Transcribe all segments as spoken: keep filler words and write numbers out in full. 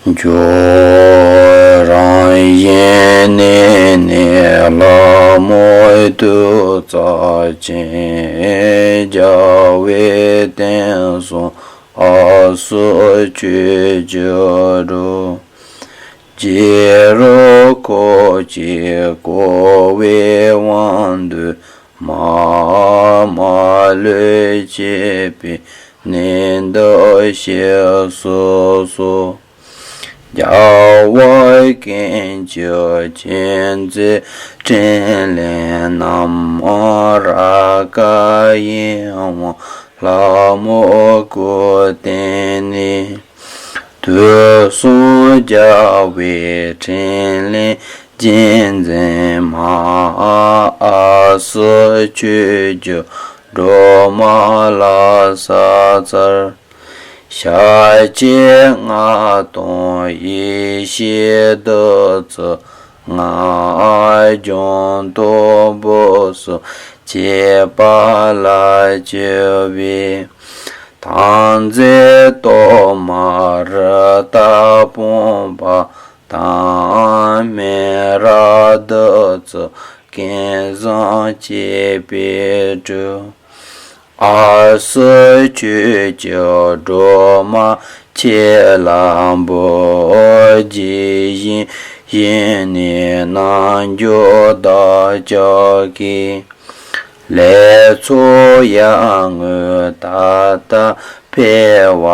ཇོ་རང་བཞིན་གནས་ནས་ལྷ་མོ་ཏུ་རྩ་ཆེན། རྒྱལ་བའི་བསྟན་སྲུང་ཨ་སུ་ཆོས་ཀྱི་གྲོགས། རྗེ་རུ་ཁོ་ཆེ་ཀོ་བའི་དབང་འདུས་མ། མ་ལུས་བཅས་པའི་གནས་འདི་ཞེས་སུ་གསོལ། རྒྱལ་བ་ཀུན་གྱི་མཁྱེན་བརྩེ་འཕྲིན་ལས་རྣམས། རཱ་ག་ཡེ་དབང་ལྷ་མོ་སྐུ་རྟེན་ནས། དུས་གསུམ་རྒྱལ་བའི་འཕྲིན་ལས་རྗེས་འཛིན་མ། ཨ་སུ་ཆོས་ཀྱི་སྒྲོན་མ་ལ་ཕྱག་འཚལ། ཤཱཀྱའི་སྔགས་དང་ཡེ་ཤེས་བདུད་རྩི་ལྔ། འབྱུང་ལྡོག་སྦུབས་སུ་ཆད་པ་ལ་སྤྱོད་པའི། དམ་རྫས་གཏོར་མ་རཀྟ་པུཥྤ་དང་། མེ་རག་བདུད་རྩི་ཀུན་བཟང་བཅས་པའི་སྤྲུལ། ཨ་སུ་ཆོས་ཀྱི་སྒྲོན་མ་ཁྱེད་ལ་འབུལ། ཇི་བཞིན་བཞེངས་ནས་རྣལ་འབྱོར་བདག་ཅག་གི། ལས་ཚོགས་ཡར་ངོའི་ད་ལྟ་འཕེལ་བ་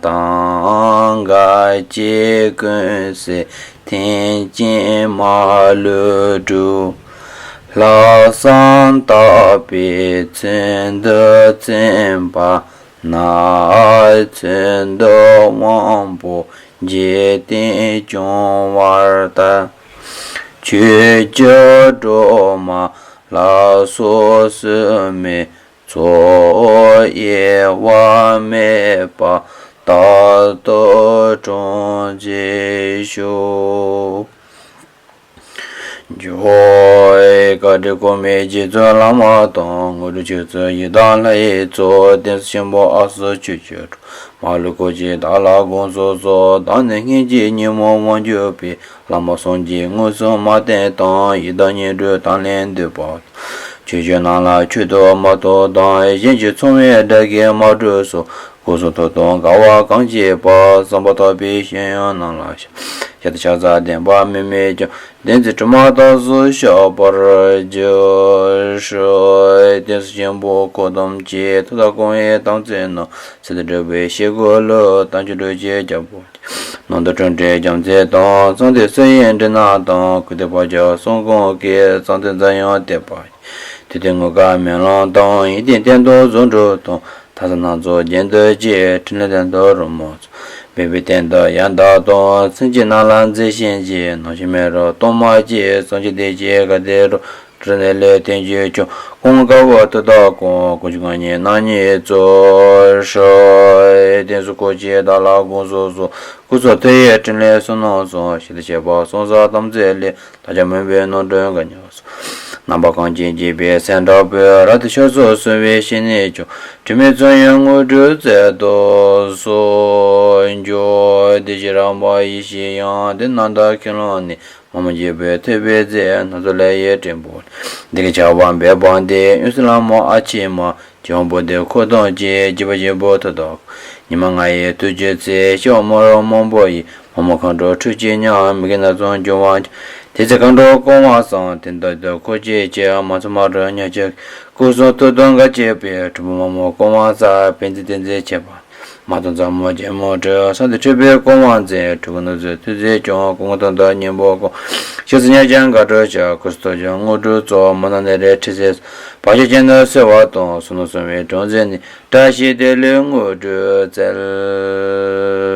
དང་། འགལ་རྐྱེན་ཀུན་སེལ་ཐེག་ཆེན་མ་ལུས་འགྲུབ། ལྷག་བསམ་དག་པས་ཚུལ་འདི་མཚོན་པ་ན། ཚུལ་འདི་དབང་པོ་འཇིག་རྟེན་སྐྱོང་བར་ལྟ། ཆོས་ཀྱི་སྒྲོན་མ་ལ་སོགས་སྲུང་མའི་ཚོགས། གཡེལ་བ་མེད་པར་རྟག་ཏུ་དྲུང་འཚོ་ཤོག། ཇོ་བཀའ་དྲིན་སྐོར་མེད་རྗེ་བཙུན་བླ་མ་དང་། དངོས་གྲུབ་མཆོག་སྩོལ་ཡི་དམ་ལྷ་ཡི་གཙོ། བསྟན་སྲུང་ཆེན་པོ་ཨ་སུ་ཆོས་ཀྱི་གྲོགས། མ་ལུས་འཁོར་བཅས་བདག་ལ་དགོངས་སུ་གསོལ། བདག་ནི་སྔོན་གྱི་ཉོན་མོངས་དབང་གྱུར་པའི། བླ་མ་སངས་རྒྱས་དངོས་སུ་མ་བསྟེན་དང་། ཡི་དམ་ཉོན་སྒྲིབ་དག་ལས་འདུལ་བ་དང་། ཆོས་སྤྱོད་རྣམས་ལ་མཆོག་ཏུ་མ་གཏོགས་དང་། གཞན་གྱིས་མཚོན་བའི་དགྲ་བགེགས་མ་གྲུབ་སོགས། སྐུ་གསུང་ཐུགས་དང་འགལ་བ་གང་སྐྱེས་པ། བསམ་པ་ཐག་པས་ཤེས་ཡོན་རྣམས་ལ་བཤགས། ཞལ་ལྟ་ཕྱག་འཚལ་བདེན་པ་དམིགས་མེད་ཀྱང་། བདེན་ཚིག་དྲི་མ་རྟགས་སུ་བཤགས་པར་གྱུར། བསྟན་སྲུང་ཆེན་པོ་འཁོར་ཐམས་ཅད། ཐུགས་དམ་བསྐང་བའི་དམ་ཚིག་རྣམས། ཚུལ་དང་འགྲིག་པའི་བཤེས་སྒོ་ལུ། དམ་ཆོས་སྒྲུབ་ཕྱིར་རྒྱལ་པོ་ཆེ། ནང་དུ་འཁྲུག་འདྲེན་རྒྱལ་མཚན་དང་། གཙང་སྟེང་སྲིན་ཡུལ་འདྲེ་སྣ་དང་། ཁུ་ཏིག་བ་ཅག་སྲུང་ཁུངས་ཀྱི། གཙང་སྟེང་རྫ་ཡང་བརྟན་པ་ཡི། དུས་མཐའི་དངོས་ཁམས་སྨོན་ལམ་དང་། ཡིད་བརྟན་བསྟན་དང་བཟུང་འགྲོ་དང་། མཐའ་ས་སྣ་ཚོགས་རྒྱན་དུ་བཅས། ཕྲིན་ལས་རྟེན་དང་རོལ་མོ་ཚོགས། འབེབས་པའི་རྟེན་དང་ཡང་དག་དང་། མཚན་གྱི་རྣམས་ལ་མཛེས་ཤིང་གཅེས། ནང་བཞིན་མེ་རོ་གཏོར་མ་བཅས། གཙང་ཆུ་དེ་བཞིན་ག་དེ་རུ། རིག་གནས་ལས་རྟེན་གྱི་ཆོས། གོང་དཀར་པོ་ཐུགས་དམ་བསྐང་། དཀོན་མཆོག་མངའ་བརྙེས་རྣམ་གཉིས་གཙོ། ཧྲཱིཿ། བསྟན་སྲུང་འཁོར་བཅས་བདག་ལ་དགོངས་སུ་གསོལ། སྐུ་གསུང་ཐུགས་ཡི་ཕྲིན་ལས་གསུམ་རྣམས་གསུམ། ཞལ་ལྟ་ཕྱག་པ་གསུམ་བཟང་དམ་ཚིག་ལས། ལྷ་ཆོས་མུན་པའི་ནོར་འཁྲུལ་འགག་ཉེས་སོགས། རྣམ་པ་གང་ཅིའི་འཇིགས་པའི་སེལ་དྲག་པོས། རབ་ཏུ་ཕྱོགས་སུ་སོང་བའི་ཞི་གནས་མཆོག་དྲི་མེད་འཚོ་བའི་དངོས་གྲུབ་སྩལ་དུ་གསོལ། ཇོ་བོ་བདེ་གཤེགས་རབ་འབར་ཡེ་ཤེས་དབྱིངས། འདི་ནི་ནམ་མཁའི་ཁྱོན་ལུང་ནས། མ་མོ་འཇིགས་པའི་ཐུབ་པའི་རྩལ། སྣ་ཚོགས་ལས་ཀྱི་སྤྲིན་ཕུང་ལས། བདེ་གཤེགས་ཆར་པ་འབེབས་པ་འདི། དབྱངས་གསལ་ལྷ་མོ་ཨ་ཕྱི་མ། ཆོས་དབང་པོ་ཏི་འཁོར་ཐམས་ཅད། འཇིགས་པ་བཞི་པོ་ཐུགས་དམ་བསྐང་། ཉི་མ་ལྔ་ཡི་དུས་ཀྱི་ཚེ། སྐྱེ་བོ་མ་རིག་མང་པོ་ཡི། མ་མོ་མཁའ་འགྲོ་ཁྲོས་ཀྱིས་མྱང་། མི་དགེ་སྣ་ཚོགས་འཇོམས་པར་བྱེད། དེ་ཚེ་མཁའ་འགྲོ་སྐོར་བ་བཟང་། དེ་དག་ཏུ་འཁོར་བཅས་ཀྱི། མ་ཚོགས་མ་རིག་ཉེས་བྱས་ཀྱི། སྐུ་གསུང་ཐུགས་དང་འགལ་བྱེད་པའི། ཁྲོ་བོ་མ་མོ་སྐོར་བ་བཟང་། བེམ་རྫས་བདུད་རྩི་ཆེ་བ། མ་དང་ཟབ་མོ་རྒྱལ་མོ་ཁྲོས། ས་འདི་ཁྲོས་པའི་སྐོར་བ་འཛིན། ཕྲུ་གུ་ནུ་ཚོད་ཐུགས་རྗེས་སྐྱོང་། སྐུ་ངོ་དོན་དག་སྙིང་པོ་སྐོར། ཞེས་སུ་ཉེས་བྱས་འགལ་འཁྲུལ་བྱ། སྐུ་གསུང་ཐུགས་ཀྱི་དངོས་གྲུབ་སྩོལ། མ་ན་ནཻ་རཉྫ་ནྟའི་ཚེ། བར་ཆད་ཀྱི་ནད་སེལ་བ་དང་། བསོད་ནམས་སྲུང་བའི་དྲུང་འཛིན་ནས། བཀྲ་ཤིས་བདེ་ལེགས་དངོས་གྲུབ་སྩལ།